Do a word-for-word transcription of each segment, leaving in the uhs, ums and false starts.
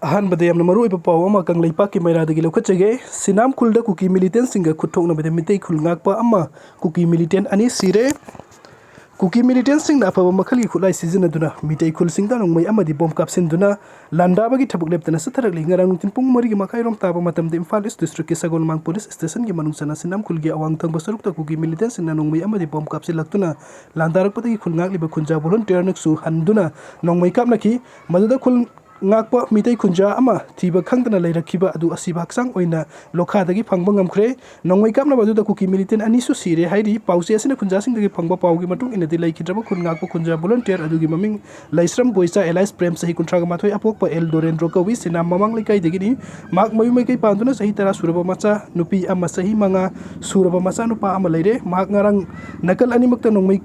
ꯑꯍꯥꯟꯕꯗ ꯌꯥꯝꯅ ꯃꯔꯨꯑꯣꯏꯕ ꯄꯥꯎ ꯑꯃ ꯀꯪꯂꯩꯄꯥꯛꯀꯤ ꯃꯩꯔꯥꯗꯒꯤ ꯂꯧꯈꯠꯆꯒꯦ꯫ ꯁꯤꯅꯥꯝ ꯈꯨꯜꯗ ꯀꯨꯀꯤ militantꯁꯤꯡꯒ ꯈꯨꯠ ꯊꯣꯛꯅꯕꯗ ꯃꯤꯇꯩ ꯈꯨꯜ ꯉꯥꯛꯄ ꯑꯃ ꯀꯨꯀꯤ militant ꯑꯅꯤ ꯁꯤꯔꯦ꯫ ꯀꯨꯀꯤ militantꯁꯤꯡꯅ ꯑꯐꯕ ꯃꯈꯜꯒꯤ ꯈꯨꯠꯂꯥꯏ ꯁꯤꯖꯤꯟꯅꯗꯨꯅ ꯃꯤꯇꯩ ꯈꯨꯜꯁꯤꯡꯗ ꯅꯣꯡꯃꯩ ꯑꯃꯗꯤ ꯕꯣꯝ ꯀꯥꯞꯁꯤꯟꯗꯨꯅ ꯂꯥꯟꯗꯥꯕꯒꯤ ꯊꯕꯛ ꯂꯦꯞꯇꯅ ꯆꯠꯊꯔꯛꯂꯤ꯫ ꯉꯔꯥꯡ ꯅꯨꯡꯊꯤꯜ ꯄꯨꯡ ꯃꯔꯤꯒꯤ ꯃꯈꯥꯏꯔꯣꯝ ꯇꯥꯕ ꯃꯇꯝꯗ ꯏꯝꯐꯥꯜ East Districtꯀꯤ ꯁꯒꯣꯜꯃꯥꯡ police stationꯒꯤ ꯃꯅꯨꯡ ꯆꯟꯅ ꯁꯤꯅꯥꯝ ꯈꯨꯜꯒꯤ ꯑꯋꯥꯡ ꯊꯪꯕ ꯁꯔꯨꯛꯇ ꯀꯨꯀꯤ militantꯁꯤꯡꯅ ꯅꯣꯡꯃꯩ ꯑꯃꯗꯤ ꯕꯣꯝ ꯀꯥꯞꯁꯤꯜꯂꯛꯇꯨꯅ ꯂꯥꯟꯗꯥꯔꯛꯄꯗꯒꯤ ꯈꯨꯜ ꯉꯥꯛꯂꯤꯕ ꯈꯨꯟꯖꯥ volunteerꯅꯁꯨ ꯍꯟꯗꯨꯅ ꯅꯣꯡꯃꯩ ꯀꯥꯞꯅꯈꯤ꯫ ꯃꯗꯨꯗ ꯈꯨꯜ ꯉꯥꯛꯄ ꯃꯤꯇꯩ ꯈꯨꯟꯖꯥ ꯑꯃ ꯊꯤꯕ ꯈꯪꯗꯅ ꯂꯩꯔꯛꯈꯤꯕ ꯑꯗꯨ ꯑꯁꯤꯕ ꯍꯛꯆꯥꯡ ꯑꯣꯏꯅ ꯂꯣꯈꯥꯗꯒꯤ ꯐꯪꯕ ꯉꯝꯈ꯭ꯔꯦ꯫ ꯅꯣꯡꯃꯩ ꯀꯥꯞꯅꯕ ꯑꯗꯨꯗ ꯀꯨꯀꯤ militant ꯑꯅꯤꯁꯨ ꯁꯤꯔꯦ ꯍꯥꯏꯔꯤ꯫ ꯄꯥꯎꯆꯦ ꯑꯁꯤꯅ ꯈꯨꯟꯖꯥꯁꯤꯡꯗꯒꯤ ꯐꯪꯕ ꯄꯥꯎꯒꯤ ꯃꯇꯨꯡ ꯏꯟꯅꯗꯤ, ꯂꯩꯈꯤꯗ꯭ꯔꯕ ꯈꯨꯟ ꯉꯥꯛꯄ ꯈꯨꯟꯖꯥ volunteer ꯑꯗꯨꯒꯤ ꯃꯃꯤꯡ ꯂꯩꯁ꯭ꯔꯝ ꯕꯣꯏꯆꯥ alias ꯄ꯭ꯔꯦꯝ, ꯆꯍꯤ ꯀꯨꯟꯊ꯭ꯔꯥꯒ ꯃꯥꯊꯣꯏ, ꯑꯄꯣꯛꯄ ꯑꯦꯜ ꯗꯣꯔꯦꯟꯗ꯭ꯔꯣ ꯀꯧꯏ, ꯁꯤꯅꯥꯝ ꯃꯃꯥꯡ ꯂꯩꯀꯥꯏꯗꯒꯤꯅꯤ꯫ ꯃꯍꯥꯛ ꯃꯌꯨꯝ ꯃꯀꯩ ꯄꯥꯟꯗꯨꯅ ꯆꯍꯤ ꯇꯔꯥ ꯁꯨꯔꯕ ꯃꯆꯥ ꯅꯨꯄꯤ ꯑꯃ ꯆꯍꯤ ꯃꯉꯥ ꯁꯨꯔꯕ ꯃꯆꯥꯅꯨꯄꯥ ꯑꯃ ꯂꯩꯔꯦ꯫ ꯃꯍꯥꯛ ꯉꯔꯥꯡ ꯅꯥꯀꯜ ꯑꯅꯤꯃꯛꯇ ꯅꯣꯡꯃꯩ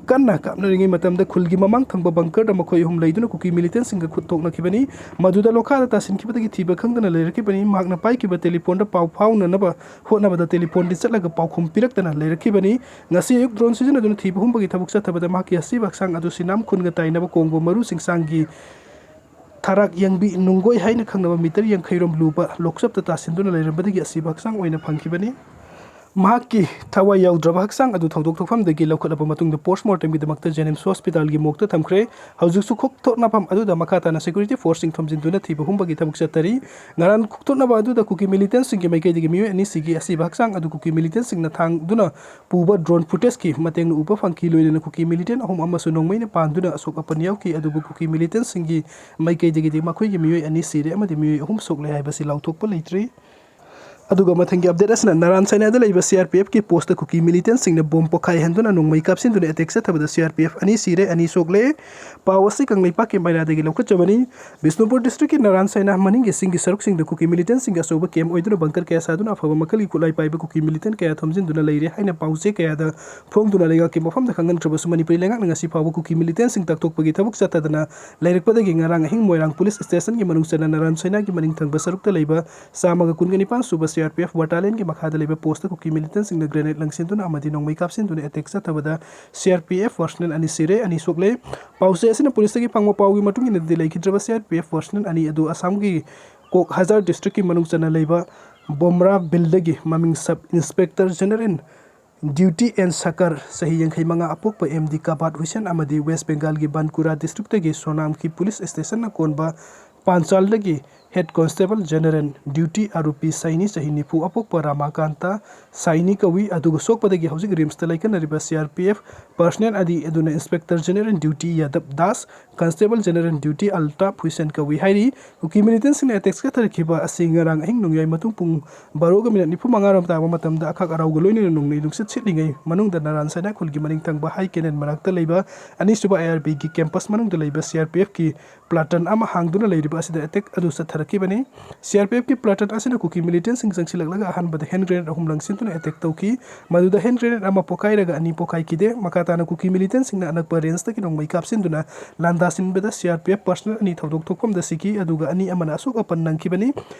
ꯀꯟꯅ ꯀꯥꯞꯅꯔꯤꯉꯩ ꯃꯇꯝꯗ ꯈꯨꯜꯒꯤ ꯃꯃꯥꯡ ꯊꯪꯕ bunkerꯗ ꯃꯈꯣꯏ ꯑꯍꯨꯝ ꯂꯩꯗꯨꯅ ꯀꯨꯀꯤ militantꯁꯤꯡꯒ ꯈꯨꯠ ꯊꯣꯛꯅꯈꯤꯕꯅꯤ꯫ ꯃꯗꯨꯗ ꯂꯣꯈꯥꯗ ꯇꯥꯁꯤꯟꯈꯤꯕꯗꯒꯤ ꯊꯤꯕ ꯈꯪꯗꯅ ꯂꯩꯔꯛꯈꯤꯕꯅꯤ꯫ ꯃꯍꯥꯛꯅ ꯄꯥꯏꯈꯤꯕ telephoneꯗ ꯄꯥꯎ ꯐꯥꯎꯅꯅꯕ ꯍꯣꯠꯅꯕꯗ telephoneꯗꯤ ꯆꯠꯂꯒ ꯄꯥꯎꯈꯨꯝ ꯄꯤꯔꯛꯇꯅ ꯂꯩꯔꯛꯈꯤꯕꯅꯤ꯫ ꯉꯁꯤ ꯑꯌꯨꯛ drone ꯁꯤꯖꯤꯟꯅꯗꯨꯅ ꯊꯤꯕ ꯍꯨꯝꯕꯒꯤ ꯊꯕꯛ ꯆꯠꯊꯕꯗ ꯃꯍꯥꯛꯀꯤ ꯑꯁꯤꯕ ꯍꯛꯆꯥꯡ ꯑꯗꯨ ꯁꯤꯅꯥꯝ ꯈꯨꯟꯒ ꯇꯥꯏꯅꯕ ꯀꯣꯡꯕ ꯃꯔꯨ ꯆꯤꯡꯁꯥꯡꯒꯤ ꯊꯔꯥꯛ ꯌꯦꯡꯕꯤ ꯅꯨꯡꯒꯣꯏ ꯍꯥꯏꯅ ꯈꯪꯅꯕ meter ꯌꯥꯡꯈꯩꯔꯣꯝ ꯂꯨꯕ ꯂꯣꯛꯆꯞꯇ ꯇꯥꯁꯤꯟꯗꯨꯅ ꯂꯩꯔꯝꯕꯗꯒꯤ ꯑꯁꯤꯕ ꯍꯛꯆꯥꯡ ꯑꯣꯏꯅ ꯐꯪꯈꯤꯕꯅꯤ꯫ ꯃꯍꯥꯛꯀꯤ ꯊꯋꯥꯏ ꯌꯥꯎꯗ꯭ꯔꯕ ꯍꯛꯆꯥꯡ ꯑꯗꯨ ꯊꯧꯗꯣꯛ ꯊꯣꯛꯐꯝꯗꯒꯤ ꯂꯧꯈꯠꯂꯕ ꯃꯇꯨꯡꯗ post mortemꯒꯤꯗꯃꯛꯇ JNIMS hospitalꯒꯤ morgueꯗ ꯊꯝꯈ꯭ꯔꯦ꯫ ꯍꯧꯖꯤꯛꯁꯨ ꯈꯨꯠ ꯊꯣꯛꯅꯐꯝ ꯑꯗꯨꯗ ꯃꯈꯥ ꯇꯥꯅ security forceꯁꯤꯡ ꯊꯝꯖꯤꯟꯗꯨꯅ ꯊꯤꯕ ꯍꯨꯝꯕꯒꯤ ꯊꯕꯛ ꯆꯠꯊꯔꯤ꯫ ꯉꯔꯥꯡ ꯈꯨꯠ ꯊꯣꯛꯅꯕ ꯑꯗꯨꯗ ꯀꯨꯀꯤ militantꯁꯤꯡꯒꯤ ꯃꯥꯏꯀꯩꯗꯒꯤ ꯃꯤꯑꯣꯏ ꯑꯅꯤ ꯁꯤꯈꯤ꯫ ꯑꯁꯤꯕ ꯍꯛꯆꯥꯡ ꯑꯗꯨ ꯀꯨꯀꯤ militantꯁꯤꯡꯅ ꯊꯥꯡꯗꯨꯅ ꯄꯨꯕ drone footageꯀꯤ ꯃꯇꯦꯡꯅ ꯎꯕ ꯐꯪꯈꯤ꯫ ꯂꯣꯏꯅꯅ ꯀꯨꯀꯤ militant ꯑꯍꯨꯝ ꯑꯃꯁꯨ ꯅꯣꯡꯃꯩꯅ ꯄꯥꯟꯗꯨꯅ ꯑꯁꯣꯛ ꯑꯄꯟ ꯌꯥꯎꯈꯤ, ꯑꯗꯨꯕꯨ ꯀꯨꯀꯤ militantꯁꯤꯡꯒꯤ ꯃꯥꯏꯀꯩꯗꯒꯤꯗꯤ ꯃꯈꯣꯏꯒꯤ ꯃꯤꯑꯣꯏ ꯑꯅꯤ ꯁꯤꯔꯦ ꯑꯃꯗꯤ ꯃꯤꯑꯣꯏ ꯑꯍꯨꯝ ꯁꯣꯛꯂꯦ ꯍꯥꯏꯕꯁꯤ ꯂꯥꯎꯊꯣꯛꯄ ꯂꯩꯇ꯭ꯔꯤ꯫ ꯑꯗꯨꯒ ꯃꯊꯪꯒꯤ update ꯑꯁꯤꯅ ꯅꯔꯥꯟ ꯁꯥꯏꯅꯥꯗ ꯂꯩꯕ CRPFꯀꯤ postꯇ ꯀꯨꯀꯤ militantꯁꯤꯡꯅ ꯕꯣꯝ ꯄꯣꯈꯥꯏꯍꯟꯗꯨꯅ ꯅꯣꯡꯃꯩ ꯀꯥꯞꯁꯤꯟꯗꯨꯅ attack ꯆꯠꯊꯕꯗ CRPF ꯑꯅꯤ ꯁꯤꯔꯦ, ꯑꯅꯤ ꯁꯣꯛꯂꯦ꯫ ꯄꯥꯎ ꯑꯁꯤ ꯀꯪꯂꯩꯄꯥꯛꯀꯤ ꯃꯩꯔꯥꯗꯒꯤ ꯂꯧꯈꯠꯆꯕꯅꯤ꯫ ꯕꯤꯁꯅꯨꯄꯨꯔ districtꯀꯤ ꯅꯔꯥꯟ ꯁꯥꯏꯅꯥ ꯃꯅꯤꯡꯒꯤ ꯆꯤꯡꯒꯤ ꯁꯔꯨꯛꯁꯤꯡꯗ ꯀꯨꯀꯤ militantꯁꯤꯡꯒꯤ ꯑꯆꯧꯕ camp ꯑꯣꯏꯗꯨꯅ bunker ꯀꯌꯥ ꯁꯥꯗꯨꯅ ꯑꯐꯕ ꯃꯈꯜꯒꯤ ꯈꯨꯠꯂꯥꯏ ꯄꯥꯏꯕ ꯀꯨꯀꯤ militant ꯀꯌꯥ ꯊꯝꯖꯤꯟꯗꯨꯅ ꯂꯩꯔꯦ ꯍꯥꯏꯅ ꯄꯥꯎꯆꯦ ꯀꯌꯥꯗ ꯐꯣꯡꯗꯨꯅ ꯂꯩꯉꯥꯛꯀꯤ ꯃꯐꯝꯗ ꯈꯪꯍꯟꯈ꯭ꯔꯕꯁꯨ ꯃꯅꯤꯄꯨꯔꯤ ꯂꯩꯉꯥꯛꯅ ꯉꯁꯤ ꯐꯥꯎꯕ ꯀꯨꯀꯤ militantꯁꯤꯡ ꯇꯥꯛꯊꯣꯛꯄꯒꯤ ꯊꯕꯛ ꯆꯠꯊꯗꯅ ꯂꯩꯔꯛꯄꯗꯒꯤ ꯉꯔꯥꯡ ꯑꯍꯤꯡ ꯃꯣꯏꯔꯥꯡ police stationꯒꯤ ꯃꯅꯨꯡ ꯆꯟꯅ ꯅꯔꯥꯟ ꯁꯥꯏꯅꯥꯒꯤ ꯃꯅꯤꯡ ꯊꯪꯕ ꯁꯔꯨꯛꯇ ꯂꯩꯕ ꯆꯥꯝꯃꯒ ꯀꯨꯟꯒ ꯅꯤꯄꯥꯟ ꯁꯨꯕ ꯁꯤ ꯑꯥꯔ ꯄꯤ ꯑꯦꯐ ꯕꯇꯥꯂꯤꯌꯟꯒꯤ ꯃꯈꯥꯗ ꯂꯩꯕ ꯄꯣꯁꯇ ꯀꯨꯀꯤ ꯃꯤꯂꯤꯇꯦꯟꯁꯤꯡꯅ ꯒ꯭ꯔꯦꯅꯦꯗ ꯂꯪꯁꯤꯟꯗꯨꯅ ꯑꯃꯗꯤ ꯅꯣꯡꯃꯩ ꯀꯥꯞꯁꯤꯟꯗꯨꯅ ꯑꯦꯇꯦꯛ ꯆꯠꯊꯕꯗ C R P F personal ꯑꯅꯤ ꯁꯤꯔꯦ, ꯑꯅꯤ ꯁꯣꯛꯂꯦ꯫ ꯄꯥꯎꯆꯦ ꯑꯁꯤꯅ ꯄꯨꯂꯤꯁꯇꯒꯤ ꯐꯪꯕ ꯄꯥꯎꯒꯤ ꯃꯇꯨꯡ ꯏꯟꯅꯗꯤ ꯂꯩꯈꯤꯗ꯭ꯔꯕ C R P F personal ꯑꯅꯤ ꯑꯗꯨ ꯑꯁꯥꯝꯒꯤ ꯀꯣꯛ ꯍꯖꯥꯔ ꯗꯤꯁꯇ꯭ꯔꯤꯛꯀꯤ ꯃꯅꯨꯡ ꯆꯟꯅ ꯂꯩꯕ ꯕꯣꯝꯔꯥ ꯕꯤꯜꯗꯒꯤ ꯃꯃꯤꯡ sub inspector general duty N Sakar, ꯆꯍꯤ ꯌꯥꯡꯈꯩ ꯃꯉꯥ, ꯑꯄꯣꯛꯄ ꯑꯦꯝ ꯗꯤ ꯀꯥꯕꯥꯠ ꯍꯨꯏꯁꯦꯟ ꯑꯃꯗꯤ ꯋꯦꯁ ꯕꯦꯡꯒꯥꯜꯒꯤ ꯕꯟꯀꯨꯔꯥ ꯗꯤꯁꯇ꯭ꯔꯤꯛꯇꯒꯤ ꯁꯣꯅꯥꯝꯈꯤ ꯄꯨꯂꯤꯁ ꯁ꯭ꯇꯦꯁꯟꯅ ꯀꯣꯟꯕ ꯄꯥꯟꯆꯥꯜꯗꯒꯤ ꯍꯦꯗ ꯀꯣꯟꯁꯇꯦꯕꯜ ꯖꯦꯅꯔꯦꯜ ꯗ꯭ꯌꯨꯇꯤ ꯑꯥꯔꯨꯄꯤ ꯁꯥꯏꯅꯤ, ꯆꯍꯤ ꯅꯤꯐꯨ, ꯑꯄꯣꯛꯄ ꯔꯥꯃꯥꯀꯥꯟꯇ ꯁꯥꯏꯅꯤ ꯀꯧꯏ꯫ ꯑꯗꯨꯒ ꯁꯣꯛꯄꯗꯒꯤ ꯍꯧꯖꯤꯛ ꯔꯤꯝꯁꯇ ꯂꯩꯀꯠꯅꯔꯤꯕ C R P F personal ꯑꯅꯤ ꯑꯗꯨꯅ ꯏꯟꯁꯄꯦꯛꯇꯔ ꯖꯦꯅꯔꯦꯜ ꯗ꯭ꯌꯨꯇꯤ ꯌꯥꯗꯕ Das, constable general duty Altaf ꯍꯨꯏꯁꯦꯟ ꯀꯧꯏ ꯍꯥꯏꯔꯤ꯫ ꯀꯨꯀꯤ ꯃꯤꯂꯤꯇꯦꯟꯁꯤꯡꯅ ꯑꯦꯇꯦꯛ ꯆꯠꯊꯔꯛꯈꯤꯕ ꯑꯁꯤ ꯉꯔꯥꯡ ꯑꯍꯤꯡ ꯅꯣꯡꯌꯥꯏ ꯃꯇꯨꯡ ꯄꯨꯡ ꯕꯥꯔꯣꯒ ꯃꯤꯅꯠ ꯅꯤꯐꯨ ꯃꯉꯥ ꯔꯣꯝ ꯇꯥꯕ ꯃꯇꯝꯗ ꯑꯈꯥꯛ ꯑꯔꯥꯎꯒ ꯂꯣꯏꯅꯅ ꯅꯣꯡꯂꯩ ꯅꯨꯡꯁꯤꯠ ꯁꯤꯠꯂꯤꯉꯩ ꯃꯅꯨꯡꯗ ꯅꯥꯔꯥꯟ ꯁꯥꯏꯅꯥ ꯈꯨꯜꯒꯤ ꯃꯅꯤꯡ ꯊꯪꯕ ꯍꯥꯏ ꯀꯦꯅꯦꯜ ꯃꯅꯥꯛꯇ ꯂꯩꯕ ꯑꯅꯤꯁꯨꯕ ꯑꯥꯏ ꯑꯥꯔ ꯕꯤꯒꯤ ꯀꯦꯝꯄꯁ ꯃꯅꯨꯡꯗ ꯂꯩꯕ ꯁꯤ ꯑꯥꯔ ꯄꯤ ꯑꯦꯐꯀꯤ ꯄ꯭ꯂꯥꯇꯟ ꯑꯃ ꯍꯥꯡꯗꯨꯅ ꯂꯩꯔꯤꯕ ꯑꯁꯤꯗ ꯑꯦꯇꯦꯛ ꯑꯗꯨ ꯆꯠꯊꯔꯛꯈꯤꯕꯅꯤ꯫ ꯁꯤ ꯑꯥꯔ ꯄꯤ ꯑꯦꯐꯀꯤ ꯄ꯭ꯂꯥꯇꯟ ꯑꯁꯤꯅ ꯀꯨꯀꯤ ꯃꯤꯂꯤꯇꯦꯟꯁꯤꯡ ꯆꯪꯁꯤꯜꯂꯛꯂꯒ ꯑꯍꯥꯟꯕꯗ ꯍꯦꯟ ꯒ꯭ꯔꯦꯅꯦꯗ ꯑꯍꯨꯝ ꯂꯪꯁꯤꯟꯗꯨꯅ ꯑꯦꯇꯦꯛ ꯇꯧꯈꯤ꯫ ꯃꯗꯨꯗ ꯍꯦꯟ ꯒ꯭ꯔꯦꯅꯦꯗ ꯑꯃ ꯄꯣꯈꯥꯏꯔꯒ ꯑꯅꯤ ꯄꯣꯈꯥꯏꯈꯤꯗꯦ꯫ ꯃꯈꯥ ꯇꯥꯅ ꯀꯨꯀꯤ ꯃꯤꯂꯤꯇꯦꯟꯁꯤꯡꯅ ꯑꯅꯛꯄ ꯔꯦꯟꯖꯇꯒꯤ ꯅꯣꯡꯃꯩ ꯀꯥꯞꯁꯤꯟꯗꯨꯅ ꯂꯥꯟꯗꯥꯁꯤꯟꯕꯗ C R P F personal ꯑꯅꯤ ꯊꯧꯗꯣꯛ ꯊꯣꯛꯐꯝꯗ ꯁꯤꯈꯤ, ꯑꯗꯨꯒ ꯑꯅꯤ ꯑꯃꯅ ꯑꯁꯣꯛ ꯑꯄꯟ ꯅꯪꯈꯤꯕꯅꯤ꯫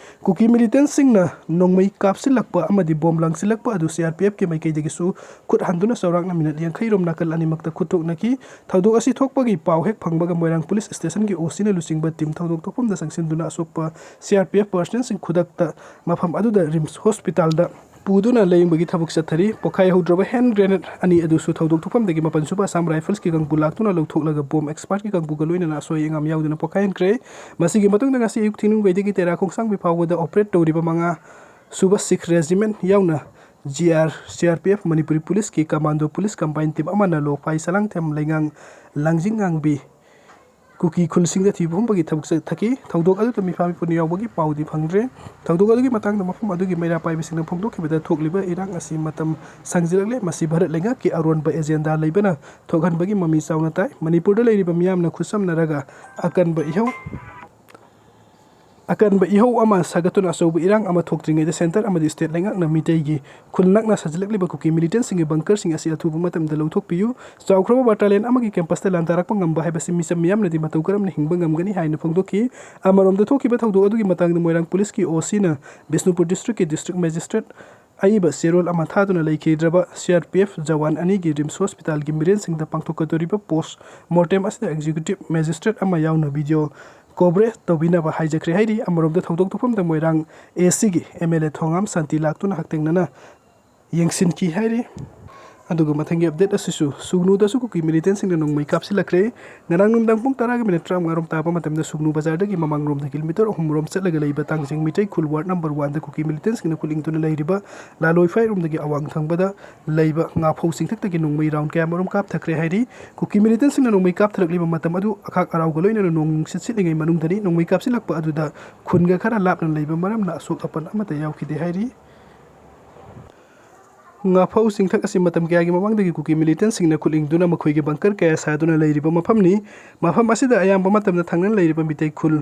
ꯀꯨꯀꯤ ꯃꯤꯂꯤꯇꯦꯟꯁꯤꯡꯅ ꯅꯣꯡꯃꯩ ꯀꯥꯞꯁꯤꯜꯂꯛꯄ ꯑꯃꯗꯤ ꯕꯣꯝ ꯂꯪꯁꯤꯜꯂꯛꯄ ꯑꯗꯨ ꯁꯤ ꯑꯥꯔ ꯄꯤ ꯑꯦꯐꯀꯤ ꯃꯥꯏꯀꯩꯗꯒꯤꯁꯨ ꯈꯨꯠ ꯍꯟꯗꯨꯅ ꯆꯥꯎꯔꯥꯛꯅ ꯃꯤꯅꯠ ꯌꯥꯡꯈꯩ ꯔꯣꯝ ꯅꯥꯀꯜ ꯑꯅꯤꯃꯛꯇ ꯈꯨꯠ ꯊꯣꯛꯅꯈꯤ꯫ ꯊꯧꯗꯣꯛ ꯑꯁꯤ ꯊꯣꯛꯄꯒꯤ ꯄꯥꯎ ꯍꯦꯛ ꯐꯪꯕꯒ ꯃꯣꯏꯔꯥꯡ ꯄꯨꯂꯤꯁ ꯁ꯭ꯇꯦꯁꯟꯒꯤ ꯑꯣ ꯁꯤꯅ ꯂꯨꯆꯤꯡꯕ ꯇꯤꯝ ꯊꯧꯗꯣꯛ ꯊꯣꯛꯐꯝꯗ ꯆꯪꯁꯤꯟꯗꯨꯅ ꯑꯁꯣꯛꯄ ꯁꯤ ꯑꯥꯔ ꯄꯤ ꯑꯦꯐ ꯄꯔꯁꯅꯦꯜꯁꯤꯡ ꯈꯨꯗꯛꯇ ꯃꯐꯝ ꯑꯗꯨꯗ ꯔꯤꯝꯁ ꯍꯣꯁꯄꯤꯇꯥꯜꯗ ꯄꯨꯗꯨꯅ ꯂꯥꯌꯦꯡꯕꯒꯤ ꯊꯕꯛ ꯆꯠꯊꯔꯤ꯫ ꯄꯣꯈꯥꯏ ꯍꯧꯗ꯭ꯔꯕ ꯍꯦꯟ ꯒ꯭ꯔꯦꯅꯦꯗ ꯑꯅꯤ ꯑꯗꯨꯁꯨ ꯊꯧꯗꯣꯛ ꯊꯣꯛꯐꯝꯗꯒꯤ ꯃꯥꯄꯟ ꯁꯨꯕ ꯑꯁꯥꯝ ꯔꯥꯏꯐꯜꯁꯀꯤ ꯀꯥꯡꯕꯨ ꯂꯥꯛꯇꯨꯅ ꯂꯧꯊꯣꯛꯂꯒ ꯕꯣꯝ ꯑꯦꯛꯁꯄꯥꯔꯠꯀꯤ ꯀꯥꯡꯕꯨꯒ ꯂꯣꯏꯅꯅ ꯑꯁꯣꯏ ꯑꯉꯥꯝ ꯌꯥꯎꯗꯅ ꯄꯣꯈꯥꯏꯍꯟꯈ꯭ꯔꯦ꯫ ꯃꯁꯤꯒꯤ ꯃꯇꯨꯡꯗ ꯉꯁꯤ ꯑꯌꯨꯛ ꯊꯤꯅꯨꯡꯒꯩꯗꯒꯤ ꯇꯦꯔꯥ ꯈꯣꯡꯁꯥꯡꯕꯤ ꯐꯥꯎꯕꯗ ꯑꯣꯄꯔꯦꯠ ꯇꯧꯔꯤꯕ ꯃꯉꯥ ꯁꯨꯕ ꯁꯤꯈ ꯔꯦꯖꯤꯃꯦꯟ ꯌꯥꯎꯅ G R, C R P F, Manipuri ꯄꯨꯂꯤꯁꯀꯤ ꯀꯃꯥꯟꯗꯣ ꯄꯨꯂꯤꯁ ꯀꯝꯕꯥꯏꯟ ꯇꯤꯝ ꯑꯃꯅ ꯂꯣꯐꯥꯏ, ꯁꯂꯥꯡꯊꯦꯝ, ꯂꯩꯉꯥꯡ, ꯂꯥꯡꯖꯤꯡ ꯉꯥꯡꯕꯤ, ꯀꯨꯀꯤ ꯈꯨꯜꯁꯤꯡꯗ ꯊꯤꯕ ꯍꯨꯝꯕꯒꯤ ꯊꯕꯛ ꯆꯠꯊꯈꯤ꯫ ꯊꯧꯗꯣꯛ ꯑꯗꯨꯗ ꯃꯤꯐꯥ ꯃꯤꯄꯨꯟ ꯌꯥꯎꯕꯒꯤ ꯄꯥꯎꯗꯤ ꯐꯪꯗ꯭ꯔꯦ꯫ ꯊꯧꯗꯣꯛ ꯑꯗꯨꯒꯤ ꯃꯇꯥꯡꯗ ꯃꯐꯝ ꯑꯗꯨꯒꯤ ꯃꯩꯔꯥ ꯄꯥꯏꯕꯁꯤꯡꯅ ꯐꯣꯡꯗꯣꯛꯈꯤꯕꯗ ꯊꯣꯛꯂꯤꯕ ꯏꯔꯥꯡ ꯑꯁꯤ ꯃꯇꯝ ꯁꯥꯡꯖꯤꯜꯂꯛꯂꯦ꯫ ꯃꯁꯤ ꯚꯥꯔꯠ ꯂꯩꯉꯥꯛꯀꯤ ꯑꯔꯣꯟꯕ ꯑꯦꯖꯦꯟꯗꯥ ꯂꯩꯕꯅ ꯊꯣꯛꯍꯟꯕꯒꯤ ꯃꯃꯤ ꯆꯥꯎꯅ ꯇꯥꯏ꯫ ꯃꯅꯤꯄꯨꯔꯗ ꯂꯩꯔꯤꯕ ꯃꯤꯌꯥꯝꯅ ꯈꯨꯠꯁꯝꯅꯔꯒ ꯑꯀꯟꯕ ꯏꯍꯧ ꯑꯀꯟꯕ ꯏꯍꯧ ꯑꯃ ꯁꯥꯒꯠꯇꯨꯅ ꯑꯆꯧꯕ ꯏꯔꯥꯡ ꯑꯃ ꯊꯣꯛꯇ꯭ꯔꯤꯉꯩꯗ centre ꯑꯃꯗꯤ state ꯂꯩꯉꯥꯛꯅ ꯃꯤꯇꯩꯒꯤ ꯈꯨꯜ ꯅꯛꯅ ꯁꯥꯖꯤꯜꯂꯛꯂꯤꯕ ꯀꯨꯀꯤ militantꯁꯤꯡꯒꯤ bunkerꯁꯤꯡ ꯑꯁꯤ ꯑꯊꯨꯕ ꯃꯇꯝꯗ ꯂꯧꯊꯣꯛꯄꯤꯌꯨ꯫ ꯆꯥꯎꯈ꯭ꯔꯕ ꯋꯥꯇꯥꯂꯦꯟ ꯑꯃꯒꯤ campusꯇ ꯂꯥꯟꯗꯥꯔꯛꯄ ꯉꯝꯕ ꯍꯥꯏꯕꯁꯤ ꯃꯤꯆꯝ ꯃꯤꯌꯥꯝꯅꯗꯤ ꯃꯇꯧ ꯀꯔꯝꯅ ꯍꯤꯡꯕ ꯉꯝꯒꯅꯤ ꯍꯥꯏꯅ ꯐꯣꯡꯗꯣꯛꯈꯤ꯫ ꯑꯃꯔꯣꯝꯗ ꯊꯣꯛꯈꯤꯕ ꯊꯧꯗꯣꯛ ꯑꯗꯨꯒꯤ ꯃꯇꯥꯡꯗ ꯃꯣꯏꯔꯥꯡ policeꯀꯤ OCꯅ ꯕꯤꯁꯅꯨꯄꯨꯔ districtꯀꯤ district magistrate ꯑꯏꯕ ꯆꯦꯔꯣꯜ ꯑꯃ ꯊꯥꯗꯨꯅ ꯂꯩꯈꯤꯗ꯭ꯔꯕ CRPF ꯖꯋꯥꯟ ꯑꯅꯤꯒꯤ RIMS hospitalꯒꯤ ꯃꯤꯔꯦꯟꯁꯤꯡꯗ ꯄꯥꯡꯊꯣꯛꯀꯗꯧꯔꯤꯕ post mortem ꯑꯁꯤꯗ executive magistrate ꯑꯃ ꯌꯥꯎꯅ video coverage ꯇꯧꯕꯤꯅꯕ ꯍꯥꯏꯖꯈ꯭ꯔꯦ ꯍꯥꯏꯔꯤ꯫ ꯑꯃꯔꯣꯝꯗ ꯊꯧꯗꯣꯛ ꯊꯣꯛꯐꯝꯗ ꯃꯣꯏꯔꯥꯡ ACꯒꯤ MLA ꯊꯣꯉꯥꯝ ꯁꯥꯟꯇꯤ ꯂꯥꯛꯇꯨꯅ ꯍꯛꯊꯦꯡꯅꯅ ꯌꯦꯡꯁꯤꯟꯈꯤ ꯍꯥꯏꯔꯤ꯫ ꯑꯗꯨꯒ ꯃꯊꯪꯒꯤ update ꯑꯁꯤꯁꯨ ꯁꯨꯒꯅꯨꯗꯁꯨ ꯀꯨꯀꯤ militantꯁꯤꯡꯅ ꯅꯣꯡꯃꯩ ꯀꯥꯞꯁꯤꯜꯂꯛꯈ꯭ꯔꯦ꯫ ꯉꯔꯥꯡ ꯅꯨꯃꯤꯗꯥꯡ ꯄꯨꯡ ꯇꯔꯥꯒ minute ꯇꯔꯥꯃꯉꯥ ꯔꯣꯝ ꯇꯥꯕ ꯃꯇꯝꯗ ꯁꯨꯒꯅꯨ ꯕꯖꯥꯔꯗꯒꯤ ꯃꯃꯥꯡꯂꯣꯝꯗ kilometre ꯑꯍꯨꯝ ꯔꯣꯝ ꯆꯠꯂꯒ ꯂꯩꯕ ꯇꯥꯡꯖꯤꯡ ꯃꯤꯇꯩ ꯈꯨꯜ ward number oneꯗ ꯀꯨꯀꯤ militantꯁꯤꯡꯅ ꯈꯨꯠ ꯏꯪꯗꯨꯅ ꯂꯩꯔꯤꯕ ꯂꯥꯂꯣꯏꯐꯥꯏꯔꯣꯝꯗꯒꯤ ꯑꯋꯥꯡ ꯊꯪꯕꯗ ꯂꯩꯕ ꯉꯥꯐꯧ ꯆꯤꯡꯊꯛꯇꯒꯤ ꯅꯣꯡꯃꯩ round ꯀꯌꯥꯃꯔꯨꯝ ꯀꯥꯞꯊꯈ꯭ꯔꯦ ꯍꯥꯏꯔꯤ꯫ ꯀꯨꯀꯤ militantꯁꯤꯡꯅ ꯅꯣꯡꯃꯩ ꯀꯥꯞꯊꯔꯛꯂꯤꯕ ꯃꯇꯝ ꯑꯗꯨ ꯑꯈꯥꯛ ꯑꯔꯥꯎꯒ ꯂꯣꯏꯅꯅ ꯅꯣꯡ ꯅꯨꯡꯁꯤꯠ ꯁꯤꯠꯂꯤꯉꯩ ꯃꯅꯨꯡꯗꯅꯤ꯫ ꯅꯣꯡꯃꯩ ꯀꯥꯞꯁꯤꯜꯂꯛꯄ ꯑꯗꯨꯗ ꯈꯨꯟꯒ ꯈꯔ ꯂꯥꯞꯅ ꯂꯩꯕ ꯃꯔꯝꯅ ꯑꯁꯣꯛ ꯑꯄꯟ ꯑꯃꯠꯇ ꯌꯥꯎꯈꯤꯗꯦ ꯍꯥꯏꯔꯤ꯫ ꯉꯥꯐꯧ ꯆꯤꯡꯊꯛ ꯑꯁꯤ ꯃꯇꯝ ꯀꯌꯥꯒꯤ ꯃꯃꯥꯡꯗꯒꯤ ꯀꯨꯀꯤ militantꯁꯤꯡꯅ ꯈꯨꯠ ꯏꯪꯗꯨꯅ ꯃꯈꯣꯏꯒꯤ bunker ꯀꯌꯥ ꯁꯥꯗꯨꯅ ꯂꯩꯔꯤꯕ ꯃꯐꯝꯅꯤ꯫ ꯃꯐꯝ ꯑꯁꯤꯗ ꯑꯌꯥꯝꯕ ꯃꯇꯝꯗ ꯊꯪꯅꯅ ꯂꯩꯔꯤꯕ ꯃꯤꯇꯩ ꯈꯨꯜ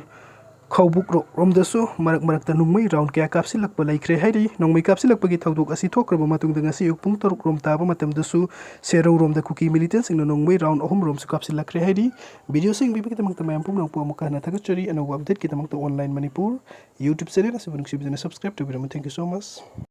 ꯈꯧꯕꯨꯛꯔꯣꯛ ꯔꯣꯝꯗꯁꯨ ꯃꯔꯛ ꯃꯔꯛꯇ ꯅꯣꯡꯃꯩ round ꯀꯌꯥ ꯀꯥꯞꯁꯤꯜꯂꯛꯄ ꯂꯩꯈ꯭ꯔꯦ ꯍꯥꯏꯔꯤ꯫ ꯅꯣꯡꯃꯩ ꯀꯥꯞꯁꯤꯜꯂꯛꯄꯒꯤ ꯊꯧꯗꯣꯛ ꯑꯁꯤ ꯊꯣꯛꯈ꯭ꯔꯕ ꯃꯇꯨꯡꯗ ꯉꯁꯤ ꯑꯌꯨꯛ ꯄꯨꯡ ꯇꯔꯨꯛ ꯔꯣꯝ ꯇꯥꯕ ꯃꯇꯝꯗꯁꯨ ꯁꯦꯔꯧ ꯔꯣꯝꯗ ꯀꯨꯀꯤ militantꯁꯤꯡꯅ ꯅꯣꯡꯃꯩ round ꯑꯍꯨꯝ ꯔꯣꯝꯁꯨ ꯀꯥꯞꯁꯤꯜꯂꯛꯈ꯭ꯔꯦ ꯍꯥꯏꯔꯤ꯫ Video ꯁꯤ ꯌꯦꯡꯕꯤꯕꯒꯤꯗꯃꯛꯇ ꯃꯌꯥꯝ ꯄꯨꯝꯅꯃꯛꯄꯨ ꯑꯃꯨꯛꯀ ꯍꯟꯅ ꯊꯥꯒꯠꯆꯔꯤ꯫ ꯑꯅꯧꯕ updateꯀꯤꯗꯃꯛꯇ Online Manipur YouTube channel ꯑꯁꯤꯕꯨ ꯅꯨꯡꯁꯤꯕꯤꯗꯨꯅ subscribe ꯇꯧꯕꯤꯔꯝꯃꯨ꯫ Thank you so much꯫